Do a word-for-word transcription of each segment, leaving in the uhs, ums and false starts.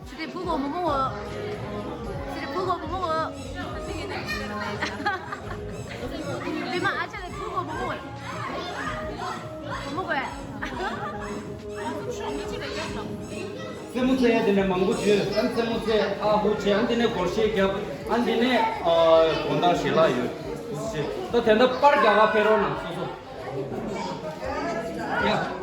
ཚེ་རིང་བུ་གོ་བུ་མོ་གོ། ཚེ་རིང་བུ་གོ་བུ་མོ་གོ། ལི་མ་ཨ་ཅག་ལི་བུ་གོ་བུ་མོ་གོ། བུ་མོ་གོ། རྩེད་མོ་རྩེ་ཡ་དེ་ནས་མང་པོ་བྱོས། ཨ་ནི་རྩེད་མོ་རྩེ་ཨ་ཧུ་བྱས། ཨ་ནི་དེ་ནས་སྒོར་གཞས་རྒྱབ། ཨ་ནི་དེ་ནས་ཨ་དགོང་དག་ཞལ་ལག་ཡོད། ད་དེ་འདྲ་པར་རྒྱག་ག་ཕེབས་རོགས་གནང་། སོ་སོ། ཡ།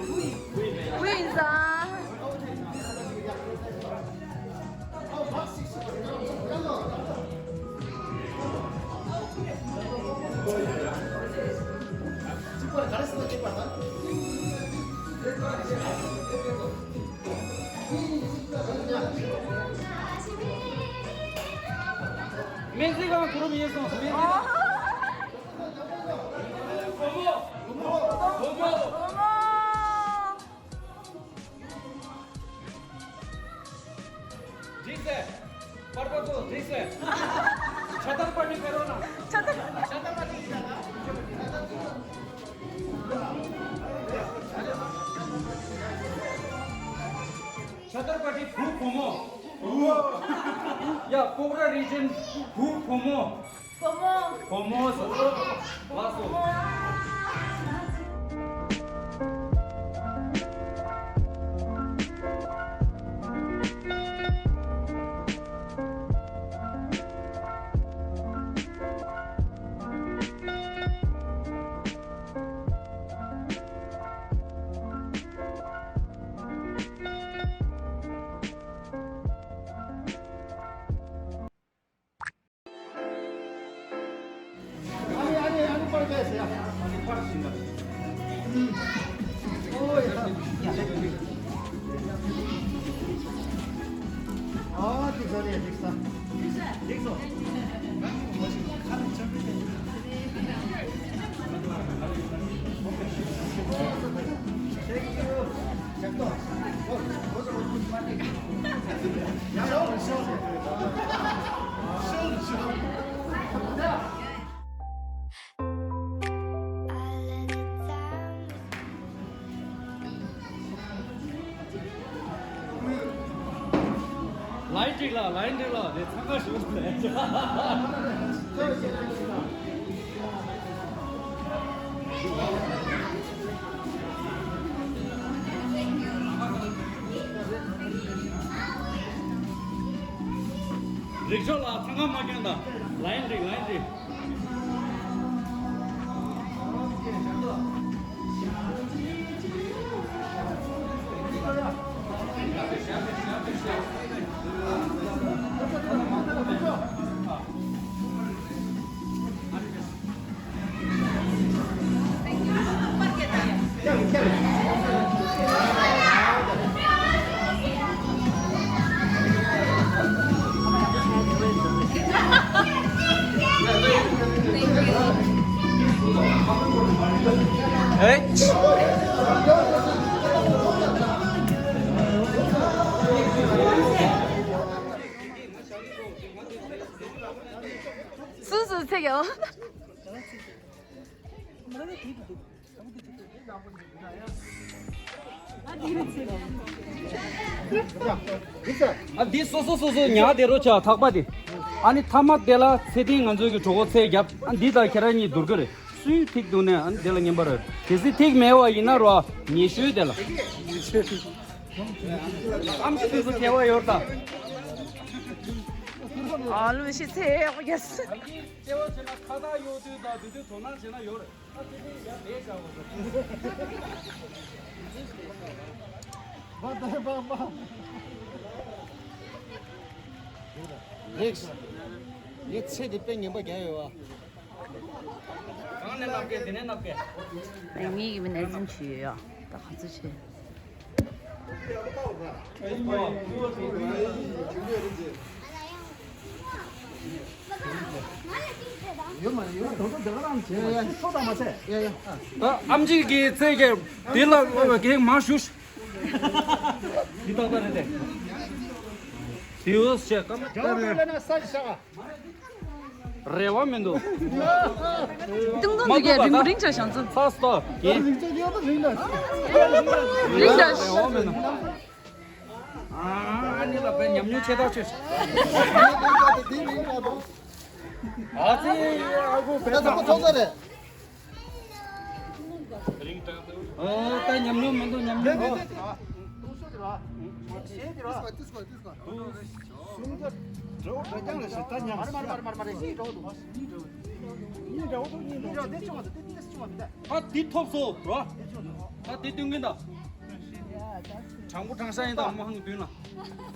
སྨན་རྩིས་ཁང་གུ་རུ་མི་ཡེ་སོང་། སྨན་རྩིས་ཁང་། བུ་མོ། བུ་མོ། བུ་མོ། འགྲིག་སེ། པར་པ་ཚོ་འགྲིག་སེ། ཆ་ཏར་པར་ཊི་ཕེ་རོ་ན། ཆ་ཏར། ཆ་ཏར་པར་ཊི་ཡིན་ན། ཆ་ཏར་པར་ཊི་བུ་བུ་མོ། ཡ། ཀོབ་ར་རི་ཇན་བུ་བུ་མོ། བུ་མོ། བུ་མོ་ཟེར། ལགས་སོ། ལའིན་འགྲིག་ལ། ལའིན་འགྲིག་ལ། དེ་འཚང་ཁ་ཞུ་ལ། རིག་ཆོག་ལ། འཚང་ཁ་མ་སྐྱོན་དང་། ལའིན་འགྲིག་ལའིན་འགྲིག་སུ་སུ་ཚེ་ཡོ། ཨ་འདི་སོ་སོ་སོ་སོ་ཉག་དེ་རོ་ཆ་ཐག་པ་དེ། ཨ་ནི་ཐ་མ་དེ་ལ་ཚེ་བརྟན་ང་ཚོའི་གི་གྲོགས་པོ་ཚེ་རྒྱབ། ཨ་འདི་དང་ཁྱེད་རང་གཉིས་བསྡུར་གི་རེད། སུའི་ཐིག་འདུག་ནས་ཨ་ནི་དེ་ལ་ངན་པ་རེད། གལ་སྲིད་ཐིག་མེད་པ་ཡིན་ན་རོ་ཉེ་ཤོས་དེ་ལ། ཨམ་ཆི་དུས་སུ་ཁྱད་པར་ཡོད་ད། ཨ་ལུ་ཤི་ཚེ་ཡག་པོ་རྒྱབ། ལྕེ་བ་བྱས་ན་ཁ་བཏགས་གཡོག་དུས་དང་དེ་དུས་དོ་སྣང་བྱས་ན་ཡོད་རེད། ཨ་དེ་དུས་ཡ་མེད་བྱ་བ་རེད། རེད། ངའི་ཚེ་འདི་དཔེ་ངན་པ་རྒྱག་ཡོད་བ། གང་ནས་ནག་གེ་དེ་ནས་ནག་གེ། ངའི་གི་མི་ནས་འཛིན་བྱུས་ཡོད་ཡ། ད་ག་ཚོད་བྱེད། ཡོད་མ་རེད། ཡོད་དོ་དོ་དེ་ག་རང་བྱས་ཡ་ཡ། ཚོ་དང་མ་བྱས། ཡ་ཡ། ད་ཨམ་ཆི་གི་ཚེ་གི་དེ་ལ་གེགས་མ་ཞུ། འདི་ཏག་ཏག་རེད་དེ། དེའུ་ཞེས་ཀ་མ། རྒྱ་བོ་ལ་ན་ས་ཞག་རེ་བ་མི་འདུག་ཏུང་ཏུང་འདི་གའི་རིང་པོ་རིང་ཆ་ཞང་ཚོ། ཚ་སྟོ། རིང་ཆ་ཡོད་པ་རིང་ན། རེ་བ་མི་འདུག་ཨ་ནི་ལ་བའི་ཉམས་མྱོང་ཆེ་ཐག་ཆོད། ཨ་ཙི། ཨ་ཁུ་བས་ད་ཚོགས་ས་རེད། ཨོ་ད་ཉམས་མྱོང་མི་འདུག་ཉམས་མྱོང་འདུག་ཨ་འདི་ཐོབ་སོང་རོ། ཨ་འདི་སྟོན་གིན་ད། དྲང་པོ་དྲང་ཤ་ཡིན་ད་མ་ཧང་མདུན་ལ།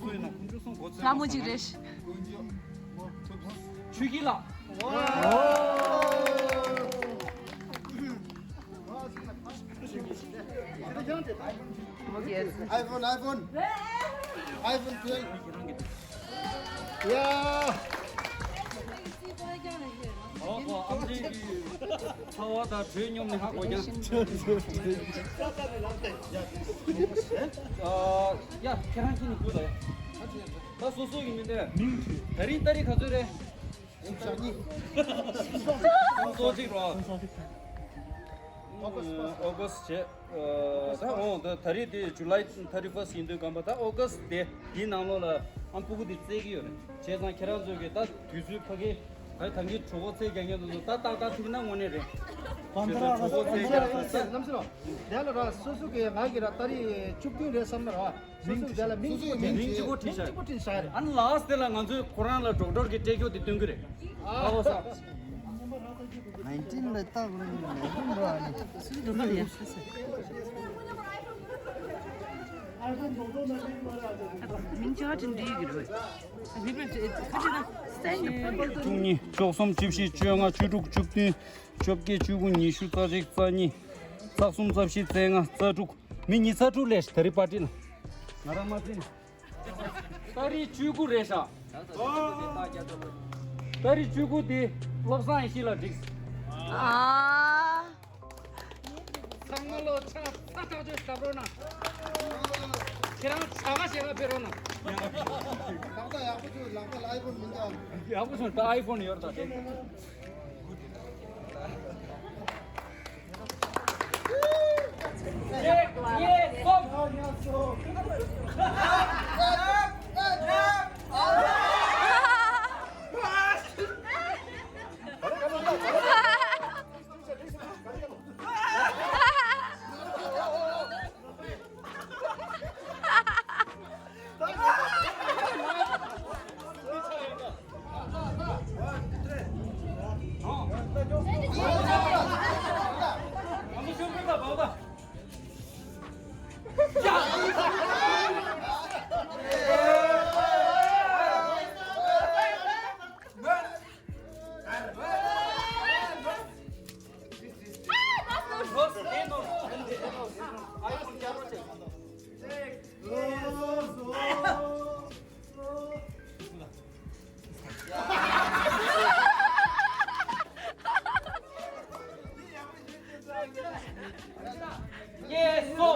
སུ་ཡིན་ན་ཁོང་ཚོ་སོང་གོ་ཚོད་ལྷ་མོ་གཅིག་རེད། ཆུ་སྐྱིད་ལགས། iPhone, iPhone. iPhone twelve. ཡ། ཨོ་ཨོ་ཨམ་ཆི་གི་ཚ་བ་དང་དྲོད་སྙོམས་ནས་ཧ་གོ་ཀྱང་། ཨ་ཡ་ཁྱེད་རང་ཁྱེད་ནི་དགོས་ད་ཡ། ད་སོ་སོ་ཡིན་མིན་ད། མིང་ད་རིང་ཏ་རིག་ག་ཚོད་རེད། སོ་གཅིག་རོ། ཨོ་གོ་སི་བྱས། ད་འོང་ད་ད་རེས་དེ་July thirty first ཡིན་དུས་གམ་པ་ད་ཨོ་གོ་སི་དེ་དེའི་ནང་ལོགས་ལ་ཨམ་སྤུ་གུ་དེ་བཙལ་གི་ཡོད་རེད། བྱས་ཙང་ཁྱེད་རང་ཚོ་གི་ད་དུས་ཚོད་ཕ་གི་ད་ད་གི་གྲོད་ཁོག་བཙལ་རྒྱག་མཁན་དེ་ཚོ་ད་ཏག་ཏག་ཐུག་ན་དངོས་གནས་རེད། གྲོད་ཁོག་བཙལ་རྒྱག་ས་རྣམ་སྲས་རོ། དེ་ལ་ར་སོ་སོ་གི་ང་གི་ར་ད་རེས་བཅུ་བདུན་རེད་བསམ་ན་ར། སོ་སོ་གི་མིང་ལ་མིང་གཅིག་པོ་བྲིས་ཤག་ཨ་ནི་ལཱ་སི་ཊི་ལ་ང་ཚོས་ཁོ་རང་ལ་ཌོག་ཊར་གྱི་སྤྲད་རྒྱུ་དེ་སྟོན་གི་རེད། ཨ་ཧོ་ས། nineteen ལ་ལྟ་དགོས་ནི་མ་རེད་འགྲོ་ཨ་ནི། སུའི་ཌོག་ཊར་ཡ། མིང་ཅག་ཅིག་འདི་གི་རེད། མིང་ཅག་ཅིག་ཁ་ཅིག་ད་སེང་གི་ཕ་གི། བཅུ་གཉིས། བཅུ་གསུམ། བཅུ་བཞི། བཅོ་ལྔ། བཅུ་དྲུག། བཅུ་བདུན། བཅོ་བརྒྱད། བཅུ་དགུ། ཉི་ཤུ། རྩ་གཅིག་རྩ་གཉིས། རྩ་གསུམ། རྩ་བཞི། རྩ་ལྔ། རྩ་དྲུག་མི་ཉི་ཤུ་རྩ་དྲུག་ལས་ད་རེས་པར་ཊི་ན། ང་རང་མ་བརྩི་ན། ཏ་རིག་བཅུ་དགུ་རེད་ཤག་ཏ་རིག་བཅུ་དགུ་དེ་བློ་བཟང་ཡེ་ཤེས་ལགས་འགྲིག་ཨ། ཚང་མ་ལོ་ཚ་ཚ་ཐག་ཆོད་བཏབ་རོགས་གནང་། ཁྱེད་རང་བྱ་དགའ་བྱེད་ག་ཕེབས་རོགས་གནང་། ལག་པ་ཡག་པོ་བྱུང་། ལག་པ་ལ་ཨའི་ཕོན་མི་འདུག་ཡག་པོ་བྱུང་། ད་ཨའི་ཕོན་ཡོད་རེད་ད་དེ། Yes, go.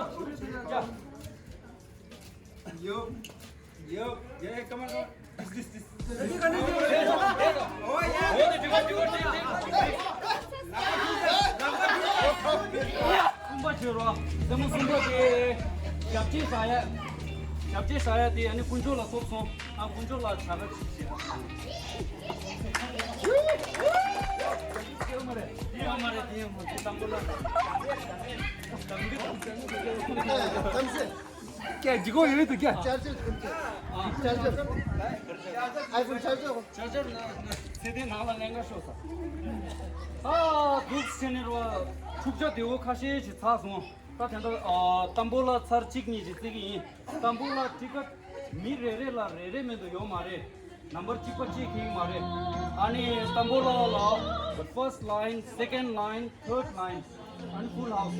ཡོ། ཡོ། Yeah, come on, come on. This, this, this. Oh, yeah. གསུམ་པ་བྱོས་རོགས། རྩེད་མོ་གསུམ་པ་དེ། ཞབས་རྗེས་ཟ་ཡ། ཞབས་རྗེས་ཟ་ཡ་དེ་ཨ་ནི་དཀོན་མཆོག་ལ་ཐོབ་སོང་། ཨ། དཀོན་མཆོག་ལ་བྱ་དགའ་ཅིག་བྱེད། དེ་ཡང་མ་རེད། དེ་ཡང་མ་རེད། དེ་ཡང་མ་རེད། དེ་དང་པོ་ལ། དང་པོ་ལ། སྐད་ཅིག་གོ་ཡོད་དུ་སྐད། ཅར་ཅར་ཅར་ཅར། ཨའི་ཕོན་ཅར་ཅར། ཅར་ཅར་ན་ན་ཚེ་ཏན་ནང་ལ་ལེན་ག་ཤོག་ས། ཨ། འདུག་སེ་ནི་རོ། འཁྲུག་ཆ་དེ་བོ་ཁ་ཤས་ཤིག་ཚར་སོང་། ད་དེ་འདྲ། ཨ། དང་པོ་ལ་ཚར་གཅིག་གཉིས་ཤིག་རྩེ་གི་ཡིན། དང་པོ་ལ་ཊི་ཀེ་ཊི་མི་རེ་རེ་ལ་རེ་རེ་མེད་དུ་ཡོད་མ་རེད། ནམ་བར་གཅིག་པ་གཅིག་གིས་མ་རེད། ཨ་ནི་དང་པོ་ལ་ལ་first line, second line, third line, and full house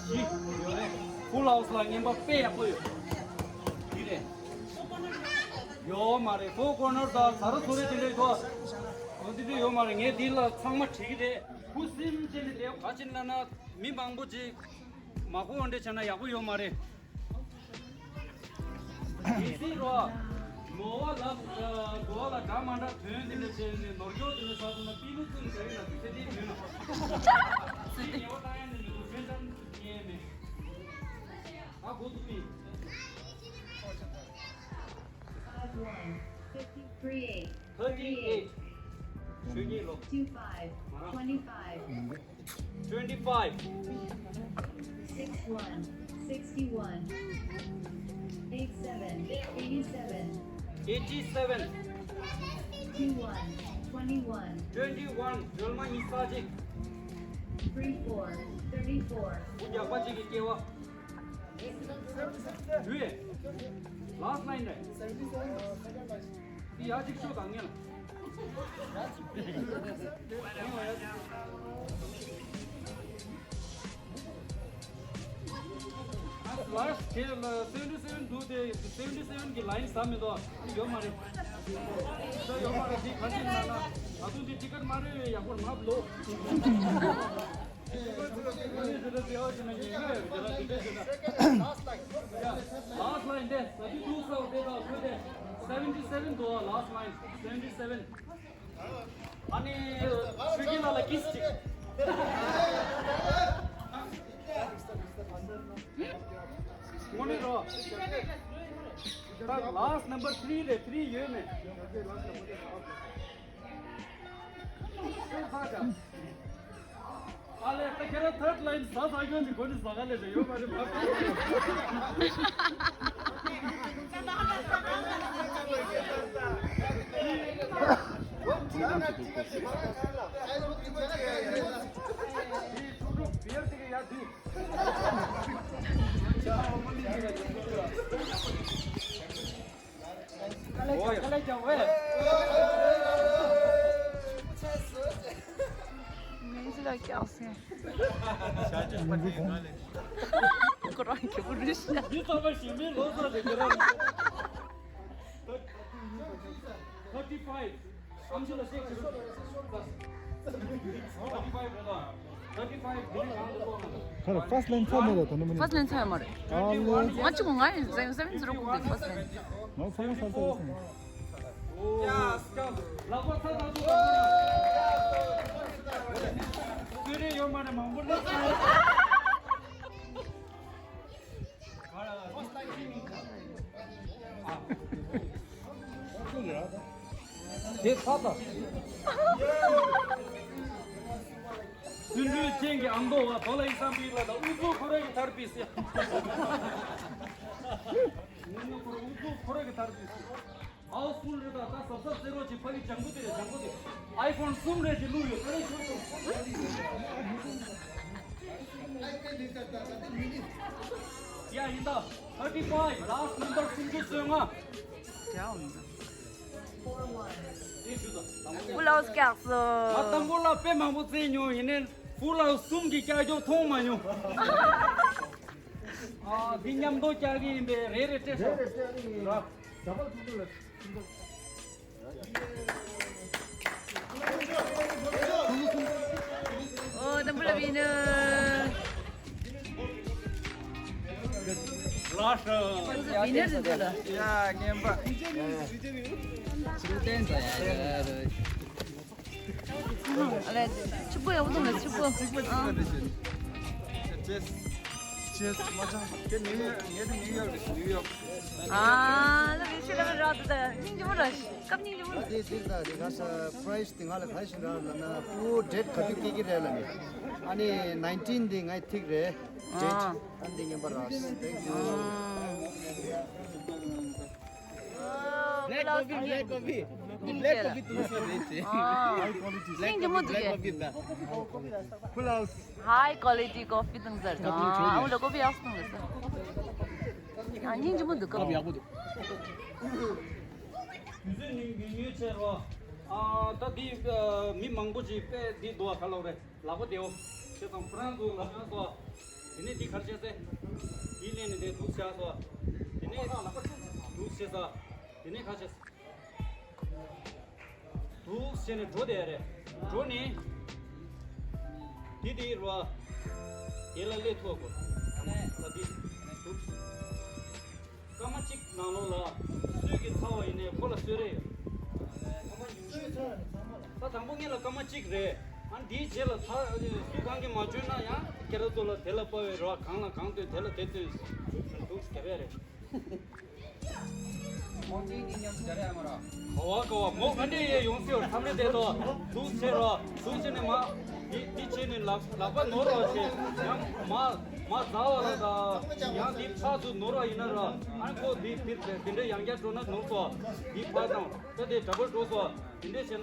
བཞི་ཡོད་རེད། ཕུལ་ཧའུ་སི་ལ་རྔན་པ་དཔེ་ཡག་པོ་ཡོད། འདི་རེད། ཡོད་མ་རེད། ཕོར་ཀོར་ནར་དང་ཟ་ར་ཚོ་རེ་དེ་འདྲ་ཡོད། འོ་འདི་འདྲ་ཡོད་མ་རེད། ངས་འདི་ལ་ཚང་མ་བྲིས་ཀྱི་རེད། ཁུ་སིམ་བྱས་ནས་བསྡད། ག་ཅི་ལབ་ན་མི་མང་པོ་ཅིག་མ་གོ་འདྲ་བྱས་ན་ཡག་པོ་ཡོད་མ་རེད། དེ་སྲིད་རོ། ནོར་བ་ལ་གོ་བ་ལ་འདྲ་མ་འདྲ་དོན་དེ་འདྲ་བྱས་ནས་ནོར་སྐྱོར་དེ་འདྲ་ཟ་ཐུབ་ན་པི་ལུ་ཙུན་ག་རེ་ལ་དུས་ཚོད་དེ་ཡོད་ན། དེ་ཉེ་བ་བཏང་ཡ་ནི་མི་འདུག་ཧྥེན་ཀྲང་ཉེ་མེད། ཨ་གོ་ཐུབ་པི། Fifty-three. Thirty-eight. ཞུ་གཉིས་ལོ། Two five. Twenty-five. Twenty-five. Six one. Sixty-one. Eight seven. Eighty-seven. Eighty-seven. Two one. Twenty-one. Twenty-one. སྒྲོལ་མ་ཉི་ཤུ་རྩ་གཅིག Three four. Thirty-four. འུ་རྒྱག་པ་གཅིག་གི་སྐྱེ་བ། དུས། Last line རེད། འདི་ཡ་གཅིག་ཤོག་དང་ངེས་ལ། Last དེ་ལ་seventy seven འདུག་དེ་seventy seven གི་line ཟ་མི་འདུག་ཡོད་མ་རེད། ད་ཡོད་མ་རེད། འདི་ག་འདྲ་ན་ན་ད་དུང་འདི་ཊི་ཀེཊ་མ་རེད་ཡག་པོ་མ་བློ། Last line དེ་ད་དུང་འདུག་ས་དེ་ད་ཁོ་དེ་seventy seven འདུག last line seventy seven། ཨ་ནི་ཆོས་སྐྱིད་ལགས་ལ་ཀིས་ཅིག་དངོས་གནས་རོ། ད་last number three རེད། three ཡོད་མེད། ཨ་ལས་ད་ཁྱེད་རང་third line ཟ་ཟ་ཁྱོད་ཀྱི་སྒོ་ནས་ཟ་ག་ལས་ཡོད་མ་རེད་མ། མིང་ལ་སྐྱག་སེ། ཁོ་རང་གི་བུ་རུ་ཤ། འདི་ཚང་མ་ཞིང་པའི་ལོ་ཙཱ་རེད་ཁྱེད་རང་། Thirty five. Thirty five རེད་ད། Thirty five འདི་ནས་གང་དུ་ལོག་ན། ཁ་ར་first line ཚར་མེད་ད་ད་ནི་མ་ནི། First line ཚར་ཡོད་མ་རེད། ཨ་ལེ། ང་གཅིག་པོ་ང་ཡིན་seven seven zero གོ་གི་first line། ང་ཚང་མ་ཚར་ཚར་ཡོད་སོང་། ཡ་སྐྱབས། ལག་པ་ཚ་ཐག་ཐུག་ཐག་ཐུག་ཡ། སྐྱོ་རེ་ཡོད་མ་རེད། མང་པོ་སླེབས་སོང་། དེ་ཚ་ད། སུན་འབྲུའི་ཅན་གྱི་ཨང་རྡོ་བ་དོ་ལ་ཡི་སམ་པི་ལ་དང་ཨུ་ཚུགས་ཁོ་རེ་གི་ཐར་པི་སི། ངུ་ངུ་ཁོ་རེ་ཨུ་ཚུགས་ཁོ་རེ་གི་ཐར་པི་སི། ཨའོ་སུན་རེད་ད་ད་ཟབ་ཟབ་ཟེར་རོགས་ཅིག་ཕ་གི་ལྗང་ཁུ་དེ་རེད། ལྗང་ཁུ་དེ་iPhone གསུམ་རེད་ཅིག་བླུགས་ཡོད་ད་རེ་ཤོར་སོང་། ཡ་ཡིན་ད། Thirty five last number སུམ་ཅུ་སོ་ལྔ། ཡ་འོང་ད། ཨུ་ལའོ་སྐྱག་སོ། ང་དང་པོ་ལ་དཔེ་མང་པོ་བཙལ་མྱོང་ཡིན་ནའི་ཕུ་ལའོ་གསུམ་གྱི་ཀྱག་ཀྱོག་མཐོང་མ་མྱོང་། ཨ་འདི་མཉམ་དུ་ཀྱག་གི་ཡིན་པས་རེ་རེ་སྤྲད་སོང་། རེ་རེ་སྤྲད་ནི་ཡིན། ར། ཟ་བར་ཐུག་ཐུག་ལ་ཐུག་ཐུག་ཨོ་དམ་པོ་ལ་བི་ནི། ལགས་སོ། བི་ནི་རེད་འདུག་ལ། ཡ་ངན་པ། ཆུ་བསྟན་ཟ་ཡ་ཡ་རེད། ཨ་ལས་ཆུ་པོ་ཡག་པོ་འདུག་ལ་ཆུ་པོ། ཨ། Cheers. Cheers. མ་ཚང་། དེ་ནིའུ་ཡོག་ངས་དེ་ནིའུ་ཡོག་རེད། ནིའུ་ཡོག་ཨ་ལ་རེ་ཆེ་ལ་ར་ད་ད་སྙིང་རྗེ་མོ་ར་ཤི་སྐབས་སྙིང་རྗེ་མོ་ར། དེ་དེ་ད་དེ་ག་ས་prize དེ་ང་ལ་ག་ཞིག་ར་ལ་ན་པུ་date ག་དུས་སྐྱེས་ཀྱི་རེད་ལ་ནི། ཨ་ནི་nineteen དེ་ངའི་ཐིག་རེད། Date ཨ། ཨ་འདི་ངན་པ་ར། Thank you. Black coffee, black coffee. Black coffee དུང་ས་རེད་ཅེ། ཨ། Black coffee, black coffee ད། Full house. High quality coffee དུང་ས་རེད། ཨ་འོ་ལ་coffee ཡག་སོང་ལ་ས། ཨ་སྙིང་རྗེ་མོ་འདུག་coffee ཡག་པོ་འདུག་དུས་ཚོད་ཉུང་ཉུང་ཉུང་ཆེ་རོ། ཨ་ད་འདི་མི་མང་པོ་ཅིག་དཔེ་འདི་འདུག་ག་ལོག་རེད། ལག་པ་བདེའོ། བྱས་ཙང་ཁོ་རང་ཚོ་ལ་ཡང་སོ། དེ་ནས་འདི་གར་བྱས་ཚེ། འདི་ལེན་ནས་དེ་འདུག་བྱས་སོ། དེ་ནས་འདུག་བྱས་ས། དེ་ནས་གར་བྱས། འདུག་བྱས་ནས་འགྲོ་བསྡད་རེད། འགྲོ་ནས། འདི་དེ་རུ་བ། དེ་ལ་སླེབས་ཐུབ་དགོས། ད་འདི། འདུག་སྐར་མ་གཅིག་ནང་ལོགས་ལ་སུས་ཀྱིས་ཚར་བ་ཡིན་ནའི་ཁོ་ལ་གསོལ་རས་ཡོད། ད་དང་པོ་ངེད་ལ་སྐར་མ་གཅིག་རེད། ཨ་འདིའི་རྗེས་ལ་ཚར་སུས་གང་གིས་མ་བྱོན་ན་ཡང་སྐེ་རགས་ཚོ་ལ་དེ་ལ་དཔའ་བའི་རོ་གང་ལ་གང་སྟོན་དེ་ལ་དེ་སྟོན་འདུག་རྒྱབ་ཡ་རེད། ཁོ་གཉིས་གཉིས་མཉམ་དུ་སྦྱར་ཡ་མ་རེད། ག་བ་ག་བ་མོ་ག་འདྲས་ཡས་ཡོང་སྲིད་བར་མཚམས་རེ་དེ་དོ་འདུག་བྱེད་རོགས་འདུག་བྱེད་ནས་མ་འདི་འདི་བྱེད་ནས་ལག་ལག་པ་ནོར་བ་བྱེད་ཡང་མ་མ་ཟ་བ་ལ་དང་ཡང་འདི་ཕྲག་ཏུ་ནོར་བ་ཡིན་ན་རོགས་ཨ་ཁོ་འདི་འདི་འདི་འདྲས་ཡང་བསྐྱར་འགྲོ་ན་ནོར་སོ་འདི་ཕར་དང་ད་དེ་འདྲ་པོ་འགྲོ་སོ་འདི་འདྲས་བྱས་ན་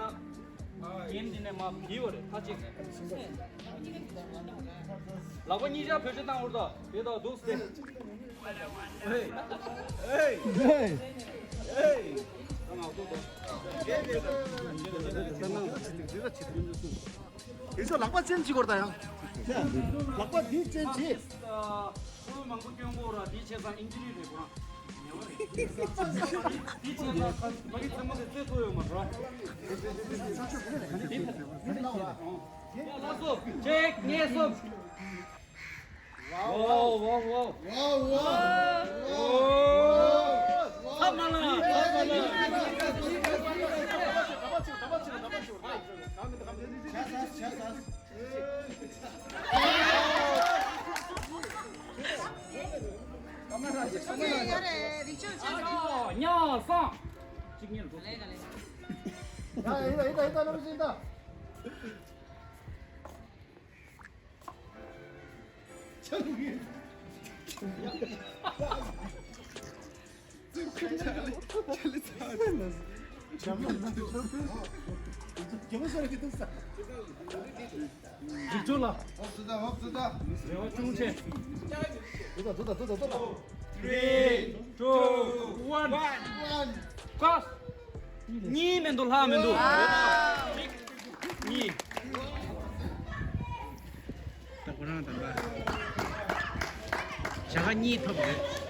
རྒན་འདི་ནས་མ་བིས་བ་རེད་ཐག་གཅིག་ལག་པ་གཉིས་ཆ་བེད་སྤྱོད་བཏང་བར་དོ་དེ་དང་འདུག་སྟེ། དེ་ཚོ་ལག་པ་ཅན་གཅིག་བོར་ད་ཡང་། ལག་པ་འདི་ཅན་གཅིག་ཁོ་མང་པོ་སྐྱོན་གོ་ར་འདི་བྱས་ཙང་ཨིན་ཇི་རི་རེད་ཁོ་རང་། འདི་བྱས་ཙང་ཁ་མ་གི་ཚང་མ་དེ་རྩེ་ཐོ་ཡོད་མ་ར། ཡ་ལགས་སོ་ཅེག་ངས་སོ། Wow, wow, wow. Wow, wow. Wow. Wow. འཇིགས་ཚོགས་ལ། ཧོབ་ཙི་ད་ཧོབ་ཙི་ད། རེ་བ་ཅུང་ཆེ། ཙི་ད་ཙི་ད་ཙི་ད་ཙི་ད། Three, two, one. One. ཀོ། གཉིས་མི་འདུག་ལྷག་མི་འདུག་གཉིས། ད་ཁོ་རང་དམ་པ། བྱ་དགའ་གཉིས་ཐོབ་རེད།